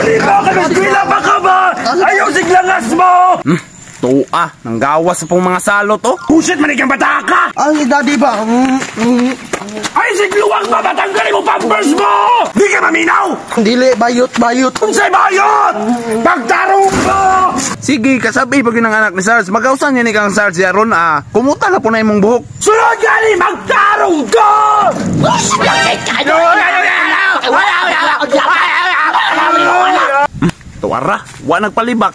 Dali mo! Kamiskwila pa ka ba? Ayaw siglangas mo! Tuwa, nanggawas sa pong mga salot oh. Bullshit man ikang bata ka! Ay, daddy ba? Ay, sigluwang ba? Batanggalin mo pampers mo! Di ka maminaw! Dili, bayot, bayot. Unsay bayot! Pagtarong mo! Sige, kasabi pag yun ang anak ni Sarge. Magkausan niya ni kang Sarge aron ah. Kumuta na po na imong buhok. Sunod gani! Magtarong ka! Tuwara, wa nagpalibak.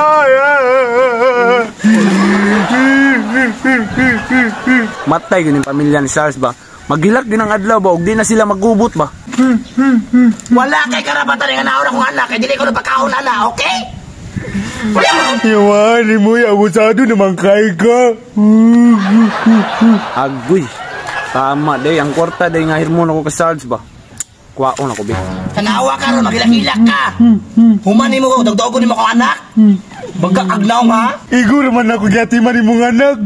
Matay yun yung pamilya ni Sarge ba? Maghilak din ang adlaw ba? Ug di na sila magubot ba? Wala kay karapatan nga naon akong anak, kay dili ko napakaon ana, okay? Iwani mo, abusado naman kay ka. Agoy. Tama day, ang kwarta day nga hirmon ako kay Sarge ba? Kuwaon ako bi. Tanawa ka ron, maghilak-hilak ka. Human nimo, dagdagon nimo akong anak. Magkakagnaw ha? Igo naman ako gyati man imong anak.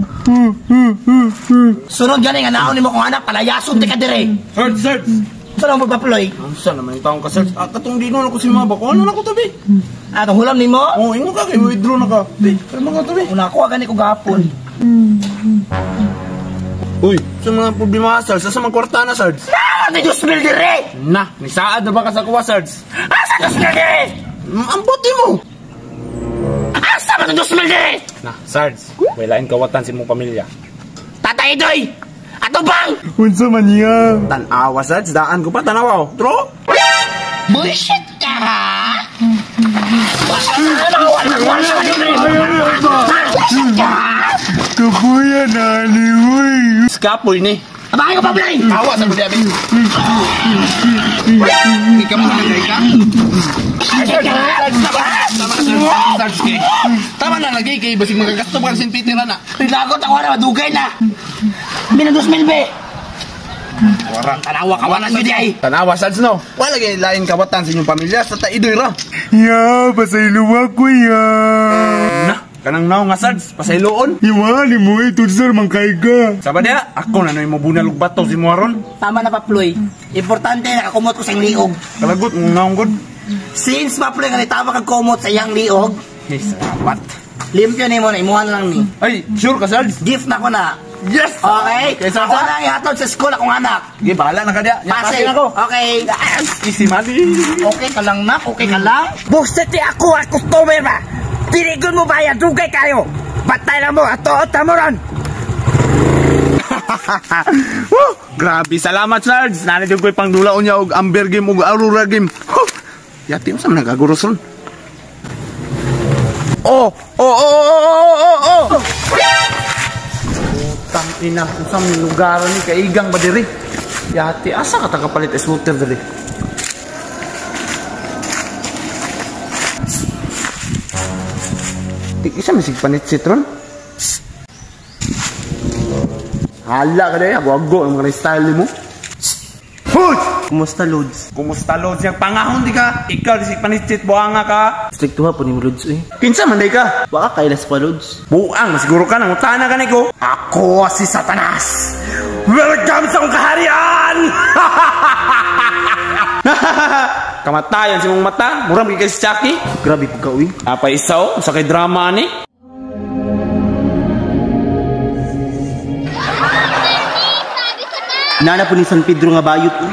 Sunod gani nga naon nimo akong anak, palayason ti ka dire. Sarge, Sarge. Saan ang pagpaploy? Unsa naman yung taong ka, Sarge? Ah, katong di ko si Maba. Kuha na ko tabi. Atong hulam nimo? Oh, ingon ka kay withdraw na ka. Di, kaya mga tabi. Una ko gani ko gapon. Uy, sa mga problema, Sarge, sa mga kwarta na, Sarge. Ah, ni Diyos mil dire! Na, nisaad na ba ka sa kuwa, Sarge? Asa Diyos mil dire? Ang buti mo! Asa ba Diyos mil dire? Na, Sarge, walain kawatan si mong pamilya. Tatay Doy! Ato bang! Unsa man niya? Tanawa, Sarge, daan ko pa, tanawa, oh. Tro! Bullshit ka, ha? Bullshit ka! Kapuya na ni uy. Skapoy ni. Abangin ko pa, Blay! Tawa sa buti, abi. Ikaw mo na ka? Tama na lagi kay basig magagasto pa sin Peter na. Rilagot ako na, madugay na. Binadus milbe. Wara. Tanawa ka, wala gyud ay. Tanawa Sarge no. Wala gyud lain kawatan sa inyong pamilya sa taidoy ra. Ya, pasaylo ako ya. Na, kanang naong nga Sarge, pasayloon. Iwani mo ito sir man kay ka. Saba diha, ako na noy mobunal og bato si mo aron. Tama na Paploy. Importante nakakumot ko sa iyang liog. Kalagot mong naong gud. Since Paploy nga nitawag kag kumot sa iyang liog. Hey, salamat. Limpyo nimo na imuha na lang ni. Ay, sure ka Sarge? Gift na ko na. Yes! Okay. Okay, ako na ang ihatod sa school akong anak. Sige, bahala na ka diha. Pase ako. Okay. Easy money. Okay ka lang na, okay ka lang. Buset ni ako ang customer ba? Tirigon mo ba yan? Dugay kayo! Patay lang mo! Ato at ron! Woo! Grabe, salamat Sarge! Nanito ko'y pangdulaon niya og Amber Game og Aurora Game. Huh! Yati mo sa mga nagaguros ron. Oh! Oh! Oh! Oh! Oh! Oh! Oh! Putang ina, unsa man lugar ni kaigang ba diri? Yati, asa ka tagapalit scooter diri? Tik isa man sig panitsit ron. Hala ka dai, ago-ago ang mga style mo. Hoy! Kumusta, Lods? Kumusta, Lods? Yang pangahon di ka. Ikaw di sig panitsit buanga ka. Strict ha po ni mo, Lods, eh. Kinsa man day ka? Waka kailas pa, Lods. Buang, masiguro ka nang utana ka niko. Ako si Satanas. Welcome sa akong kaharian! Kamatayan si mong mata, murang kay si Chucky. Grabe po ka, uy. Apa isaw sa kay drama ni? Nana po ni San Pedro nga bayot, uy.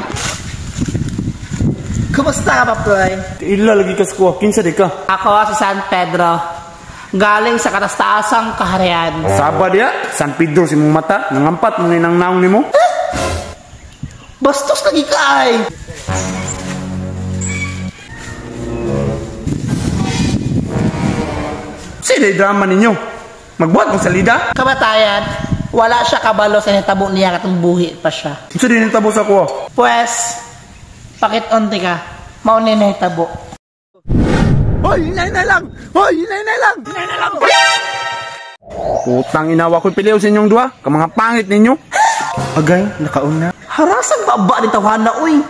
Kumusta ka, Paploy? Ila lagi ka sa kuha, kinsa di ka? Ako si San Pedro. Galing sa katastaasang kaharian. Saba diya, San Pedro si mong mata, nangampat mo nang naong nimo. Eh? Bastos lagi ka ay. Sino drama ninyo? Magbuhat mong salida? Kamatayan, wala siya kabalo sa nitabo niya katong buhi pa siya. Sino din nitabo sa kuha? Pues, pakit-onti ka. Mauni na itabo. Hoy, hinay na lang! Hoy, hinay na lang! Hinay na lang! Putang inawa ko'y piliw sa inyong dua. Kamanga pangit ninyo. Agay, nakauna. Harasang baba ni tawhana, uy.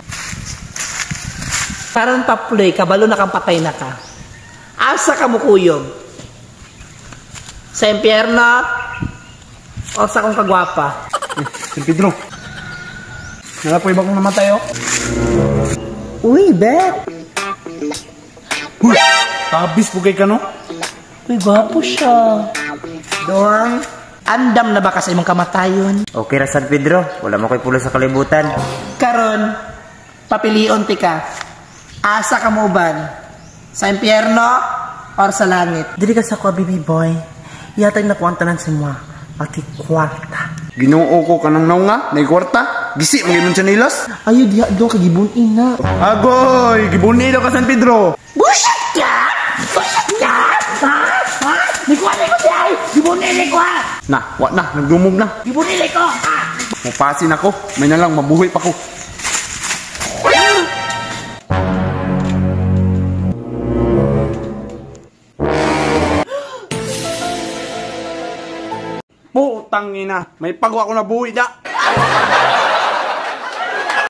Parang Paploy, kabalo na kang patay na ka. Asa ka mo kuyog? Sa impyerno o sa kong kagwapa? San Pedro. Nalapoy ba kong namatay, oh? Uy, Bet! Uy! Tabis po kay kano. Uy, gwapo siya. Doang, andam na ba ka sa imong kamatayon? Okay ra San Pedro, wala mo ko'y pulo sa kalibutan. Karon, papilion ti ka. Asa ka mo uban? Sa impyerno or sa langit? Dili ka sa kuha, baby boy. Yatag na kuha ang tanan sa mga. Pati kwarta. Ginoo ko kanang naunga, nay kwarta. Gisi mo gimon tsinelas. Ayo diha do kay gibunin na. Agoy, gibuni daw ka San Pedro. Bullshit ka! Bullshit ka! Ha? Ha? Nikuha ni ko siya! Gibunili ko ha! Na, wa na, nagdumog na. Gibunili ko! Ha? Mupasin ako, may nalang mabuhi pa ko. Putang ina, may pagwa ko na buhi da.